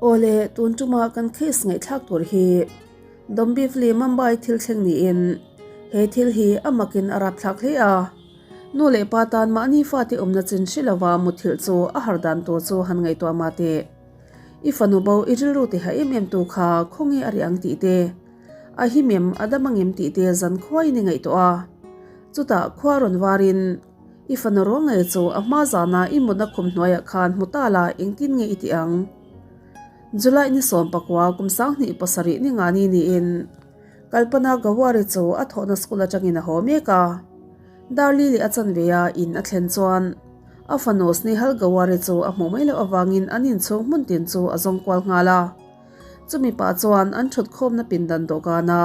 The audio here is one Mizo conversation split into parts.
Awle, tun tuma kan case ngaihthlak tur hi Dombivli Mumbai thil thleng niin he thil hi a makin a rapthlak hle a. Nu leh pa tan mahni fate awmna chin hre lova muthilh chu a har dan tur chu han ngaihtuah mah teh. I fanu bo i rilru tiha em em tu kha khawnge a rih ang tih te, a him em a dam angem tih te zan khuaiin i ngaihtuah a. Chutah khua rawn varin i fanu ruang ngei chu a hma zana i mutna khum hnuaiah khan hmu ta la engtin nge i tih ang? July ni 19 kum 2007 ni ngani niin Kalpana Gawari chu a thawhna school atangin a haw mek a. Darli leh a chanve a in a thlen chuan a fanu Snehal Gawari chu a hmuh mai loh avangin an inchhung hmun tin chu a zawng kual nghal a. Chumi pah chuan an thutkhawmna pindan dawhkana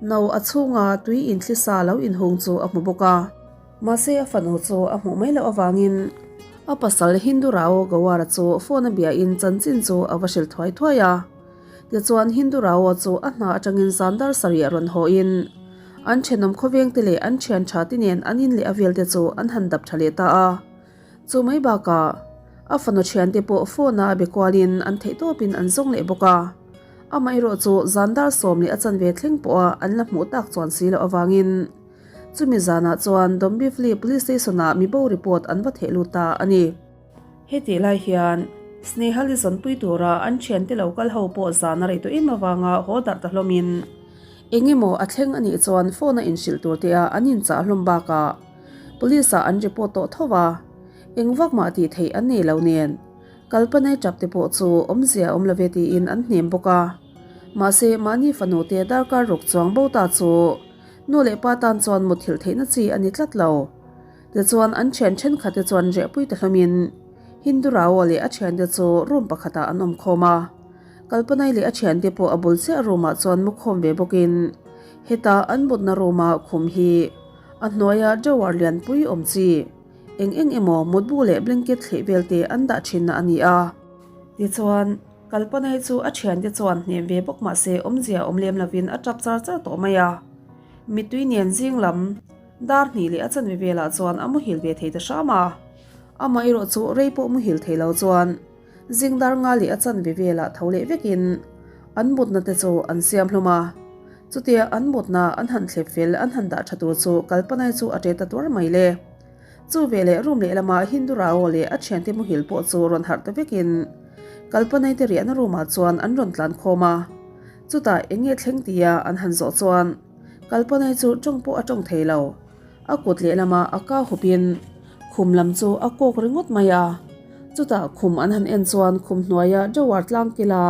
no a chhunga tui inthli sa lo inhung chu a hmu bawk a. Mahse a fanu chu a hmuh mai loh avangin a pasal Hindu Rao Gawara chu phone a biain chanchin chu a va hrilh thuai thuai a. Tichuan Hindu Rao chu a hna atangin zan dar sarih a rawn hawhin an thenawm khawvengte leh an thian tha te nen an in leh a velte chu an han dap tha leh ta a. Chu mai bakah a fanu thiante pawh phone a be kualin an theihtawpin an zawng leh bawk a. Amaherawh chu zan dar sawm leh a chanve thleng pawha an la hmuh tak chuan si loh avangin chumi zanah chuan Dombivli Police Station-ah mibo report an va theh lut ta a ni. Hetih lai hian Snehal i zawnpui tura an thiante lo kal ho pawh zan a rei tawh em avanga haw darh ta hlawmin eng emaw a thleng a nih chuan phone a inhrilh tur te a an inchah hlawm bakah Police ah an report tawh tho a, eng vak mah tih theih an nei lo nen Kalpanai tap te pawh chu awmzia awm love tiin an hnem bawk a. Mahse mahni fanu te darkar ruk chuang bo ta chu nu leh pa tan chuan mutthilh theihna chi a ni tlat lo. Tichuan an thian thenkhat te chuan rehpui ta hlawmin Hindu Rao leh a thiante chu room pakhatah an awm khawm a. Kalpanai leh a thiante pawh a bul chiah room ah chuan mu khawm ve bawkin heta an mutna room a khum hi a hnuaia drawer lianpui awm chi eng eng emaw mutbu leh blanket thleh vel te an dah thinna a ni a. Tichuan Kalpanai chu a thiante chuan hnem ve bawk mahse awmzia awm lem lovin a tap char char tawh mai a. Mittui nen zing lam. Dar hnih leh a chanve velah chuan a muhil ve thei ta hram a, amah erawh chu rei pawh muhil thei lo chuan zing dar nga leh a chanve velah tho leh vekin an mutna te chu an siam hlawm a. Chutia an mutna an han thlep fel an han dah tha tur chu Kalpanai chu a ṭe ta tuar mai le. Chu veleh room lehlamah Hindu Rao leh a thiante muhil pawh chu rawn harh ta vekin Kalpanai te riahna room ah chuan an rawn tlan khawm a. Chutah eng nge thleng tia an han zawh chuan Kalpanai chu tawng pawh a tawng thei lo. A kut lehlama a kau hupin khum lam chu a kawk ringawt mai a. Chutah khum an han en chuan khum hnuaia drawer tlang kila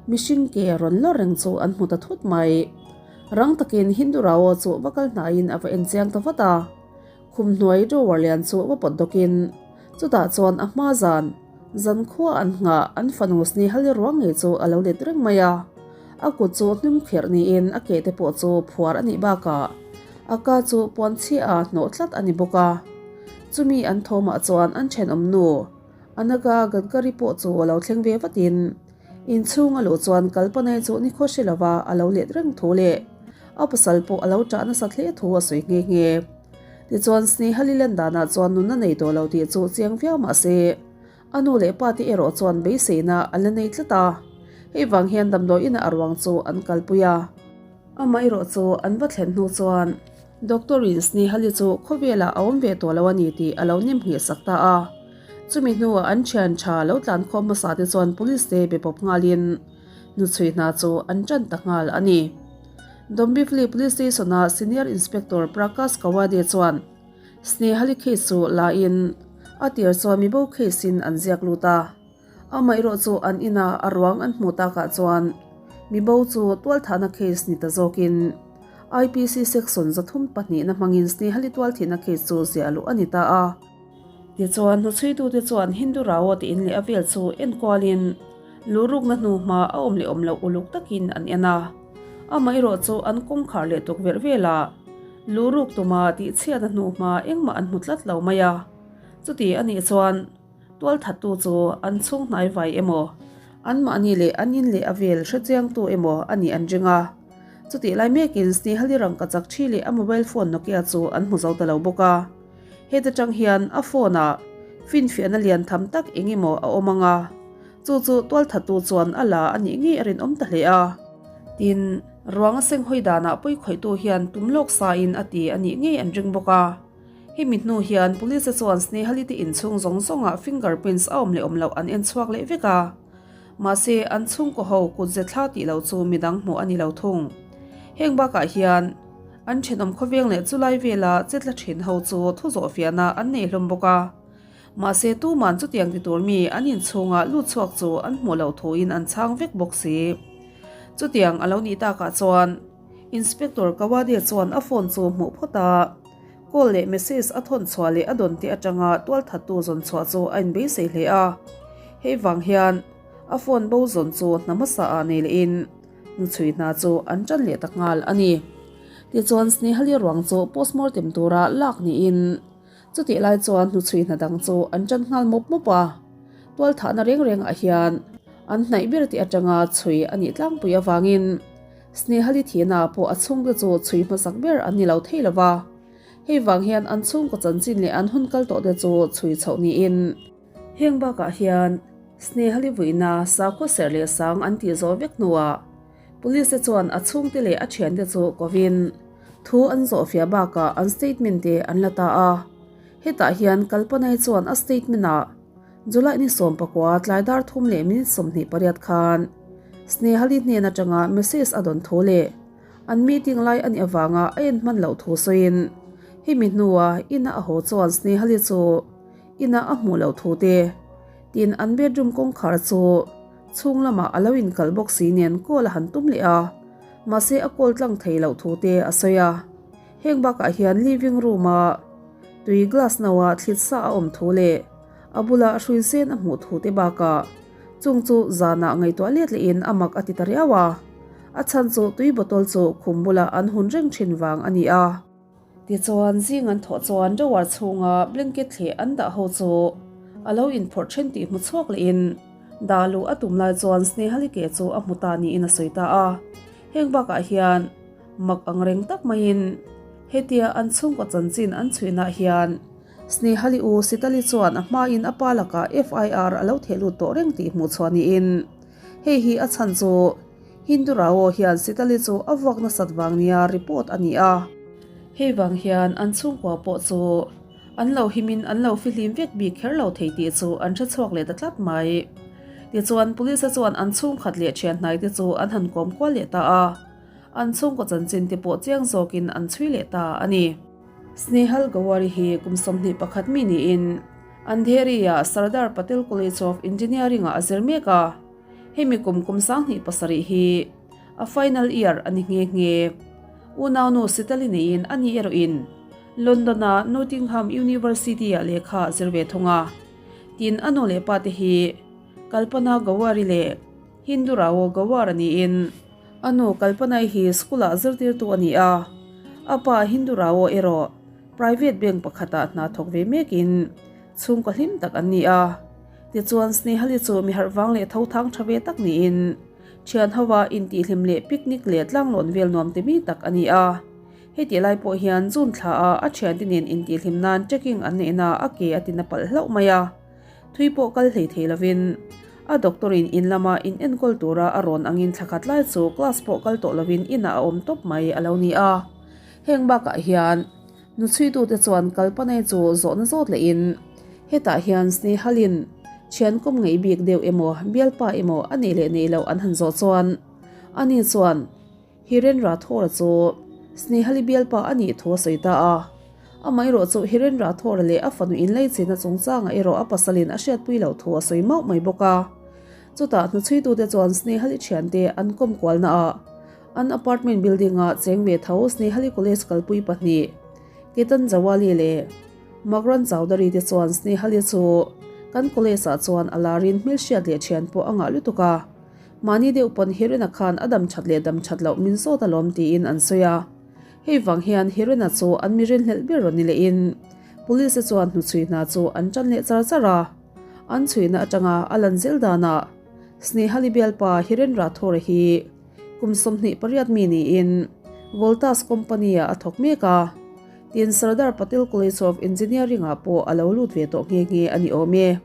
mihring ke rawn lawr reng chu an hmu ta thut mai. Rang takin Hindu Rao chu va kal hnaiin a va en chiang ta vat a. Khum hnuai drawer lian chu va pawt dawkin chutah chuan a hma zan Zan khua an nghah an fanu Snehali ruang ngei chu a lo let reng mai a. A kut chu hnum kherh niin a ke te pawh chu phuar a nih bakah a ka chu puan chhia a hnawh tlat a ni bawk a. Chumi an thawmah chuan an thenawm nu Anaga Gadkari pawh chu a lo thleng ve vatin inchhung a luh chuan Kalpanai chu nikhaw hre lova a lo let reng thu leh a pasal pawh a lo ṭah nasat hle thu a sawi nghe nghe. Tichuan Snehali len danah chuan nunna nei tawh lo tih chu chiang viau mah se, a nu leh pa te erawh chuan beiseina an la nei tlat a. Hei vang hian damdawi inah a ruang chu an kalpui a. Amah erawh chu an va thlen hnu chuan Doctor in Snehali chu khawvelah a awm ve tawh lo a ni tih a lo nem ngheh sak ta a. Chumi hnuah an thian tha lo tlan khawm hmasa te chuan police te be pawp nghalin hnuchhui hna chu an tan ta nghal a ni. Dombivli Police Station-a Senior Inspector Prakash Kawade chuan Snehali case chu la in a tir chuan mibo case in an ziak lut a. Amaherawh chu an ina a ruang an hmuh takah chuan mibo chu tualthahna case ni ta zawkin IPC Section 32 na hmangin Snehali tualthihna case chu ziah luh a ni ta a. Tichuan hnuchhuitute chuan Hindu Rao te in leh a vel chu enkualin lurukna hnuhma a awm leh awm loh uluk takin an en a. Amaherawh chu an kawngkhar leh tukverh velah luruk tuma tihchhiatna hnuhma engmah an hmu tlat lo mai a. Chuti a nih chuan tualthattu chu an chhung hnai vai emaw, anmahni leh an in leh a vel hrechiangtu emaw a nih an ring a. Chutih lai mekin Snehali rangkachak thi leh a mobile phone Nokia chu an hmu zo ta lo bawk a. Heta tang hian a phone ah finfiahna lian tham tak eng emaw a awm ang a. Chu chu tualthattu chuan a la a nih ngei a rinawm ta hle a. Tin, ruang a senghawi danah pawikhawihtu hian tum lawk sain a ti a nih ngei an ring bawk a. Hemi hnu hian police te chuan Snehali te inchhung zawng zawngah finger prints a awm leh awm loh an en chhuak leh vek a. Mahse, an chhungkaw ho kut ze thla tih loh chu midang hmuh a ni lo thung. Heng bakah hian an thenawm khawveng leh chulai vela che tla thin ho chu thu zawh fiahna an nei hlawm bawk a. Mahse, tuman chutiang ti tur mi an inchhunga lut chhuak chu an hmuh loh thuin an chhang vek bawk si. Chutiang a lo nih takah chuan Inspector Kawade chuan a phone chu hmuh phawt a, call leh message a thawn chhuah leh a dawn te atanga tualthattu zawn chhuah chu a inbeisei hle a. Hei vang hian a phone bo zawn chu hna hmasa ah nei lehin hnuchhui hna chu an tan leh ta nghal a ni. Tichuan Snehali ruang chu postmortem tura lak niin Chutih lai chuan hnuchhui hna dang chu an tan nghal mawp mawp a, tualthahna reng rengah hian an hnaih ber tih atanga chhui a nih tlangpui avangin Snehali thihna pawh a chhungte chu chhui hmasak ber an ni lo thei lo va. Hei vang hian an chhungkaw chanchin leh an hun kal tawhte chu chhui chhoh niin. Heng bakah hian Snehali vuina sakhaw serh leh sang an tih zawh vek hnuah Police te chuan a chhungte leh a thiante chu kovin thu an zawhfiah bakah an statement te an la ta a. Hetah hian Kalpanai chuan a statement ah July ni 19 tlai dar thum leh minute 28 khan Snehali hnen atanga message a dawn thu leh an meeting lai a nih avanga a en hman loh thu sawiin hemi hnua ina a haw chuan Snehali chu ina a hmuh loh thu te tin an bedroom kawngkhar chu Chhung lamah a lo inkalh bawk si nen call a han tum leh a, mahse a call tlang thei loh thu te a sawi a. Heng bakah hian living room a tui glass no ah thlit sa a awm thu leh a bula hrui sen a hmuh thu te bakah chung chu zanah ngaihtuah let lehin a mak a ti ta riau a, a chhan chu tui bottle chu khum bulah an hun reng thin vang a ni a. Tichuan, zing an thawh chuan drawer chhunga blanket thleh an dah ho chu a lo inphawrh then tih hmu chhuak lehin dah luh a tum lai chuan Snehali ke chu a hmu ta niin a sawi ta a. Heng bakah hian mak ang reng tak maiin hetia an chhungkaw chanchin an chhuihnah hian Snehali u Sitali chuan a hmain a pa lakah FIR a lo theh lut tawh reng tih hmuh chhuah niin hei hi a chhan chu Hindu Rao hian Sitali chu a vuak nasat vang nia report a ni a. Hei vang hian an chhungkua pawh chu an lo himin an lo fihlim vek bik kher lo thei tih chu an hre chhuak leh ta tlat mai. Tichuan Police-a chuan an chhungkhat leh thian hnaite chu an han kawm kual leh ta a, an chhungkaw chanchin te pawh chiang zawkin an chhui leh ta a ni. Snehal Gawari hi kum 21 mi niin Andheri-ah Sardar Patel College of Engineering-ah a zir mek a. Hemi kum kum 27 hi a final year a ni nghe nghe. Unaunu Sitali neiin a ni erawhin London-a Nottingham University-ah lehkha a zir ve thung a. Tin, a nu leh pa te hi Kalpana Gowari leh Hindu Rao Gowar niin a nu Kalpanai hi school-ah zirtirtu a ni a, a pa Hindu Rao erawh private bank pakhatah hna thawk ve mekin chhungkaw hlim tak an ni a. Tichuan Snehali chu mi harh vang leh tho thang tha ve tak niin thian hova intihhlim leh picnic leh tlanglawn vel nuam ti mi tak a ni a. Heti lai pawh hian June thla ah a thiante nen intihhlim nan trekking an neihna a ke a tina palh hlauh mai a. Thui pawh kal hlei thei lovin a doctor in in lama in enkawl tura a rawn angin thla khat lai chu class pawh kal tawh lovin inah a awm tawp mai a lo ni a. Heng bakah hian Nuchhuitute chuan Kalpanai chu zawhna zawt lehin, Hetah hian Snehalin thian kawm ngei bik deuh emaw, bialpa emaw a neih leh neih loh an han zawh chuan, ani chuan Hiren Rathore chu Snehali bialpa a nih thu a sawi ta a. Amaherawh chu Hiren Rathore leh a fanu inleichina chungchangah erawh a pasalin a hriatpui loh thu a sawi mauh mai bawk a. Chutah hnuchhuitute chuan Snehali thiante an kawm kualnaah An apartment building-ah cheng ve tho Snehali College kalpui pahnih, Ketan Jawali leh Makran Chowdhury te chuan Snehali chu kan college-ah chuan a larin hmelhriat leh thian pawh a ngah lutuk a, mahni deuh pawn Hirena khan a dam that leh dam that loh min zawt alawm tiin an sawi a. Hei vang hian Hirena chu an mi rinhlelh ber rawn ni lehin Police te chuan hnuchhui hna chu an tan leh char char a, an chhuihna atanga a lan zel danah Snehali bialpa Hiren Rathore hi Kum 28 mi niin Voltas company-ah a thawk mek a, tin Sardar Patel College of Engineering-ah pawh a lo lut ve tawh nghe nghe a ni awm e.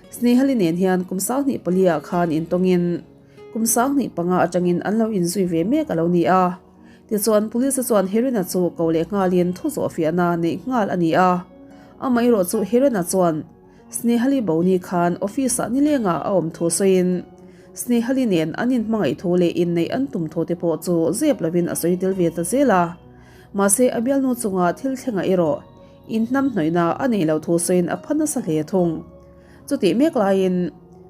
Snehali nen hian kum 24 ah khan intawngin kum 25 atangin an lo inzui ve mek a lo ni a. Tichuan Police chuan Hiren-a chu ko leh nghalin thu zawhfiahna neih nghal a ni a. Amaherawhchu Hiren-a chuan Snehali Boni khan office ah nilengah a awm thu sawiin Snehali nen an inhmangaih thu leh inneih an tum thu te pawh chu zep lovin a sawi tel ve ta zel a. Mahse a bialnu chunga thil thlengah erawh inhnamhnawihna a neih loh thu sawiin a pha nasa hle thung. Chutih mek laiin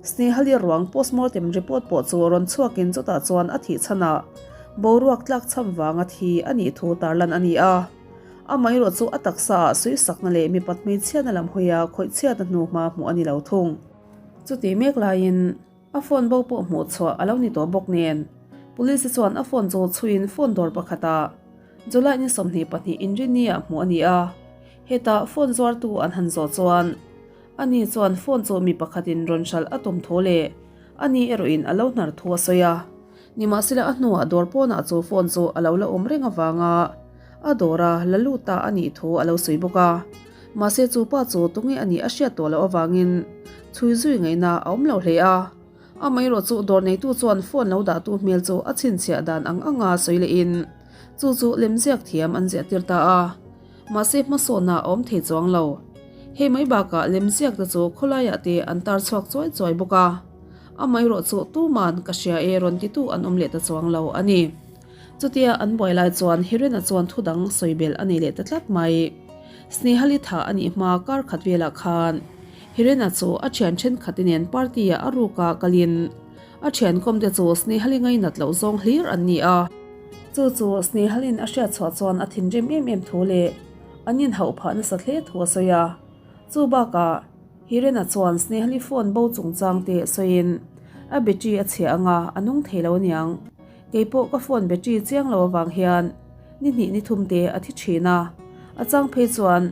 Snehali ruang postmortem report pawh chu rawn chhuakin chutah chuan a thih chhanah boruak tlakchham vanga thi a nih thu tarlan a ni a. Amaherawh chu a taksa ah sawisakna leh mipat hmeichhiatna lam hawia khawihchhiatna hnu hma hmuh a ni lo thung. Chutih mek laiin a phone bo pawh hmuh chhuah a lo ni tawh bawk nen Police te chuan a phone chu chhuiin phone dawr pakhatah July ni 22 inrinni ah hmuh a ni a. Hetah phone zuartu an han zawh chuan ani chuan phone chu mi pakhatin rawn hralh a tum thu leh ani erawhin a lo hnar thu a sawi a. Nimahsela a hnuah dawr pawnah chu phone chu a lo la awm reng avanga a dawra la lut ta a nih thu a lo sawi bawk a. Mahse chu pa chu tunge a nih a hriat tawh loh avangin chhui zui ngaihna a awm lo hle a. Amaherawh chu dawr neitu chuan phone lo dahtu hmel chu a chhinchhiah dan ang anga sawi lehin chu chu lemziak thiam an ziah tir ta a. Mahse hmasawnna a awm thei chuang lo. Hei mai bakah lemziak te chu khawlaiah te an tar chhuak chuai chuai bawk a. Amaherawh chu tuman ka hria e rawn titu an awm leh ta chuang lo a ni. Chutia an buai lai chuan Hirena chuan thu dang sawi belh a nei leh ta tlat mai. Snehali tha a nih hma kar khat velah khan Hirena chu a thian thenkhat nen party ah a ruk ah kalin a thian kawm te chu Snehali ngainat loh zawng hlir an ni a. Chu chu Snehalin a hriat chhuah chuan a thinrim em em thu leh an inhauh phah nasa hle thu a sawi a. Chu bakah Hirena chuan Snehali phone bo chungchang te sawiin a battery a chhia anga a nung thei lo aniang. Kei pawh ka phone battery chiang lo avang hian ni hnih ni thum te a thi thin a, a chang phei chuan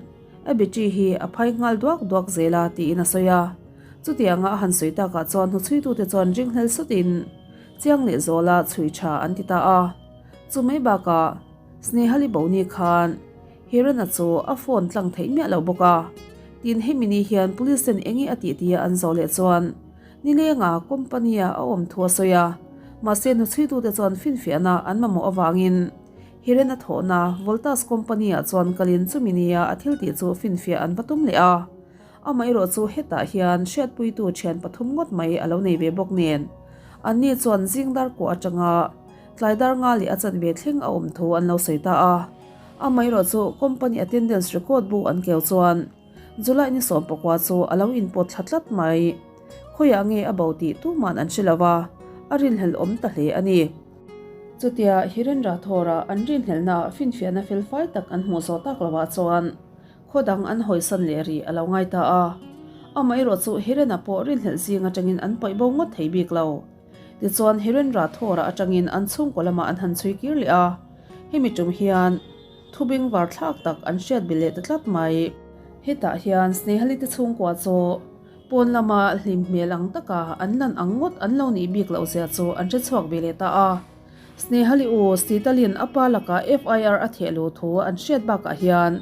a battery hi a phai nghal duak duak zel a tiin a sawi a. Chutianga a han sawi takah chuan hnuchhuitute chuan ringhlel sutin chiang leh zawla chhui tha an ti ta a. Chu mai bakah Snehali Boni khan Hirana chu a phone tlang theih miah lo bawk a. Tin hemi ni hian police ten enge a tih tia an zawh leh chuan nilenga company ah a awm thu a sawi a. Mahse hnuchhuitute chuan finfiahna an mamawh avangin Hirana thawhna Voltas company ah chuan kalin chumi nia a thil tih chu finfiah an va tum leh a. Amaherawh chu hetah hian hriatpuitu thian pathum ngawt mai a lo nei ve bawk nen anni chuan zing dar kuah atanga tlai dar nga leh a chanve thleng a awm thu an lo sawi ta a. Amaherawh chu company attendance record bu an keu chuan July ni 19 chu a lo inpawt thla tlat mai. Khawiah nge a bo tih tuman an hre lo va, a rinhlelh awm ta hle a ni. Chutia Hiren Rathore-a an rinhlelhnaah finfiahna felfai tak an hmuh zawh tak lovah chuan Khaw dang an hawisan leh rih a lo ngai ta a. Amaherawh chu Hirena pawh rinhlelh zing atangin an paih bo ngawt thei bik lo. Tichuan Hiren Rathore atangin an chhungkaw lamah an han chhui kir leh a. Hemi tum hian thubing var thlak tak an hriat belh leh ta tlat mai. Hetah hian Snehali te chhungkua chu pawn lama hlim hmel ang taka an lan ang ngawt an lo nih bik loh zia chu an hre chhuak ve leh ta a. Snehali u Sitalin a pa lakah FIR a theh lo thu an hriat bakah hian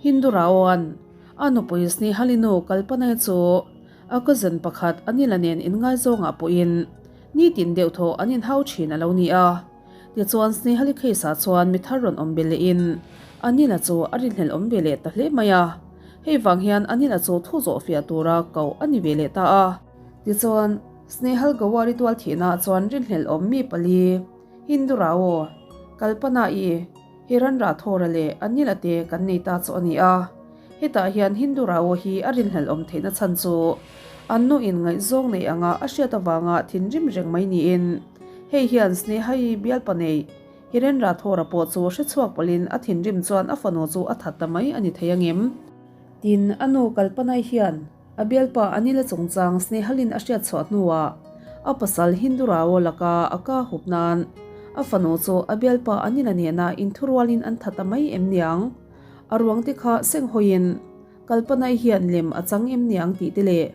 Hindu Rao-a'n a nupui Snehali nu Kalpanai chu a cousin pakhat Anila nen inngaizawngah pawhin nitin deuh thaw an inhau thin a lo ni a. Tichuan Snehali case-ah chuan mi thar rawn awm be lehin Anila chu a rinhlelh awm ve leh ta hle mai a. Hei vang hian Anila chu thu zawh fiah tura koh a ni ve leh ta a. Tichuan, Snehal Gowari tual thihnaah chuan rinhlelh awm mi pali, Hindu Rao, Kalpana-i, Hiran Rathore leh Anil-a te kan nei ta chu a ni a. Hetah hian Hindu Rao hi a rinhlelh awm theihna chhan chu an nu in ngaihzawng nei anga a hriat avanga thinrim reng mai niin hei hian Sneha-i bialpa nei Hiren Rathore pawh chu hrechhuak pawlhin a thinrim chuan a fanu chu a that ta mai a ni thei angem? Tin, a nu Kalpana-i hian A bialpa Anila chungchang Snehalin a hriat chhuah hnuah a pasal Hindu Rao laka a ka hup nan a fanu chu a bialpa Anila nena inthurualin an tha ta mai em niang? A ruang te kha senghawiin Kalpanai hian lem a chang em niang tih te leh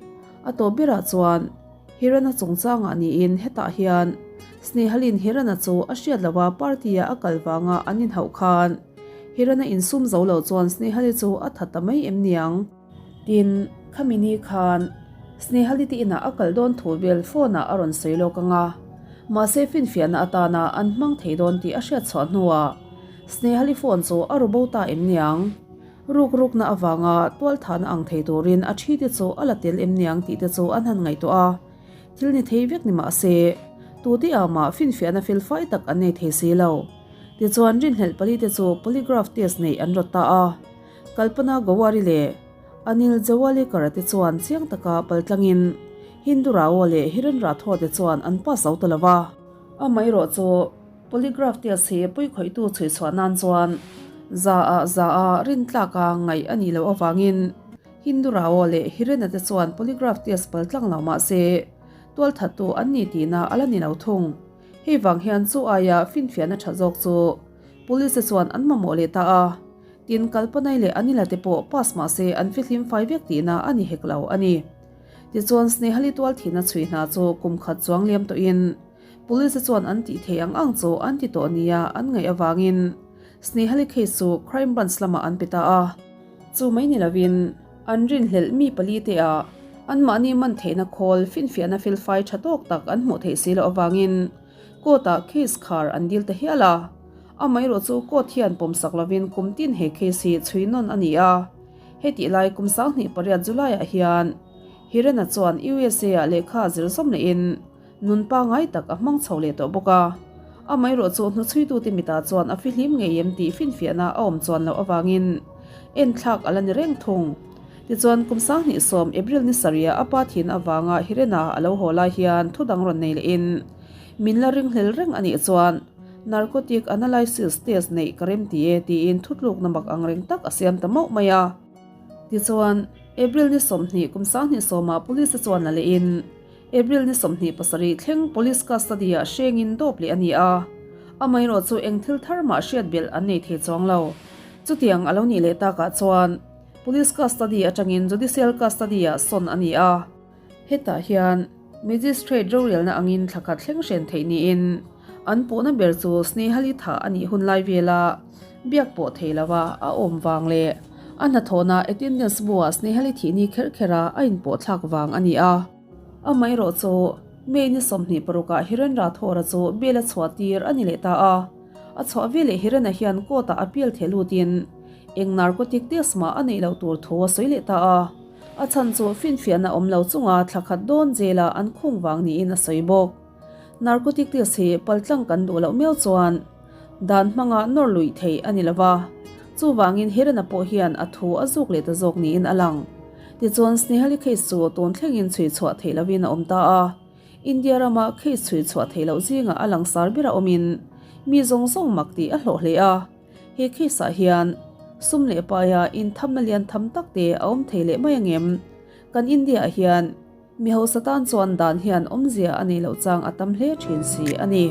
a tawp berah chuan Hirana chungchangah niin hetah hian Snehalin Hirana chu a hriat loha party-a a kal vanga an inhauh khan Hirana insum zo lo chuan Snehali chu a tha ta mai em niang? Tin, khami ni khan. Snehali te inah a kal dawn thu vel phone ah a rawn sawi lawk ang a, mahse finfiahna atana an hmang thei dawn tih a hriat chhuah hnuah Snehali phone chu a ru bo ta em niang? Ruk rukna avanga tualthahna ang thei turin a thi te chu a la tel em niang tih te chu an han ngaihtuah a, thil ni thei vek ni mah se, tute ah mah finfiahna fel fai tak an nei thei si lo. Tichuan rinhlelh pali te chu polygraph test neih an rawt ta a, Kalpana Gowari leh Anil Jawalekar-a te chuan chiang taka paltlangin Hindu Rao leh Hiren Rathore te chuan an pass zo ta lo va. Amaherawh chu polygraph test hi puikhawihtu chhuihchhuah nan chuan za ah za a rintlaka ngaih a nih loh avangin Hindu Rao leh Hiren-a te chuan polygraph test paltlang lo mah se tualthattu an ni tihna a la ni lo thung. Hei vang hian chu aia finfiahna tha zawk chu Police te chuan an mamawh leh ta a. Tin, Kalpanai leh Anila te pawh pass mah se an fihlim fai vek tihna a ni hek lo a ni. Tichuan, Snehali tual thihna chhui hna chu kum khat chuang liam tawhin Police te chuan an tih theih ang ang chu an ti tawh nia an ngaih avangin Snehali case chu Crime Branch lamah an pe ta a. Chu mai ni lovin an rinhlelh mi pali te ah anmahni man theihna khawl finfiahna felfai tha tawk tak an hmuh theih si loh avangin Court ah case khar an dil ta hial a. Amaherawh chu court hian pawmsak lovin kum tin he case hi chhui nawn a ni a. Hetih lai kum 28 July ah hian Hirena chuan USA ah lehkha a zir zawm lehin nun pangai tak a hmang chho leh tawh bawk a. Amaherawh chu hnuchhuitute mitah chuan a fihlim ngei em tih finfiahna a awm chuan loh avangin enthlak a la ni reng thung. Tichuan kum 2010 April ni sarih ah a pa thin avanga Hirena a lo haw lai hian thudang rawn nei lehin min la ringhlel reng a nih chuan Narcotic Analysis test neih ka rem ti e tiin thutlukna mak ang reng tak a siam ta mauh mai a. Tichuan, April ni 20 kum 2010 ah Police a chuan la lehin April ni 27 thleng Police custody ah hrengin dawp leh a ni a. Amaherawh chu eng thil thar mah hriat belh an nei thei chuang lo. Chutiang a lo nih leh takah chuan Police custody atangin Judicial custody ah sawn a ni a. Hetah hian Magistrate rorelna angin thla khat thleng hren theih niin an puhna ber chu Snehali thah a nih hun lai vela biak pawh thei lova a awm vang leh a hnathawhna attendance bu-ah Snehali thih ni kher khera a inpawh thlak vang a ni a. Amaherawh chu May ni 26 ah Hiren Rathore-a chu bail a chhuah tir a ni leh ta a. A chhuah veleh Hiren-a hian court-ah appeal theh lutin eng narcotic test mah a neih loh tur thu a sawi leh ta a. A chhan chu finfiahna awm lo chunga thla khat dawn jail-ah an khung vang niin a sawi bawk. Narcotic test hi paltlang kan duh loh miau chuan dan hmanga nawr luih theih a ni lo va, chuvangin Hirana pawh hian a thu a zuk leh ta zawk niin a lang. Tichuan Snehali case chu tun thlengin chhui chhuah theih lovin a awm ta a. India rama case chhui chhuah theih loh zingah a langsar bera awmin mi zawng zawng mak tih a hlawh hle a. He case ah hian sum leh paia inthamna lian tham tak te a awm thei leh mai angem? Kan India ah hian mi hausa tan chuan dan hian awmzia a nei loh chang a tam hle thin si a ni.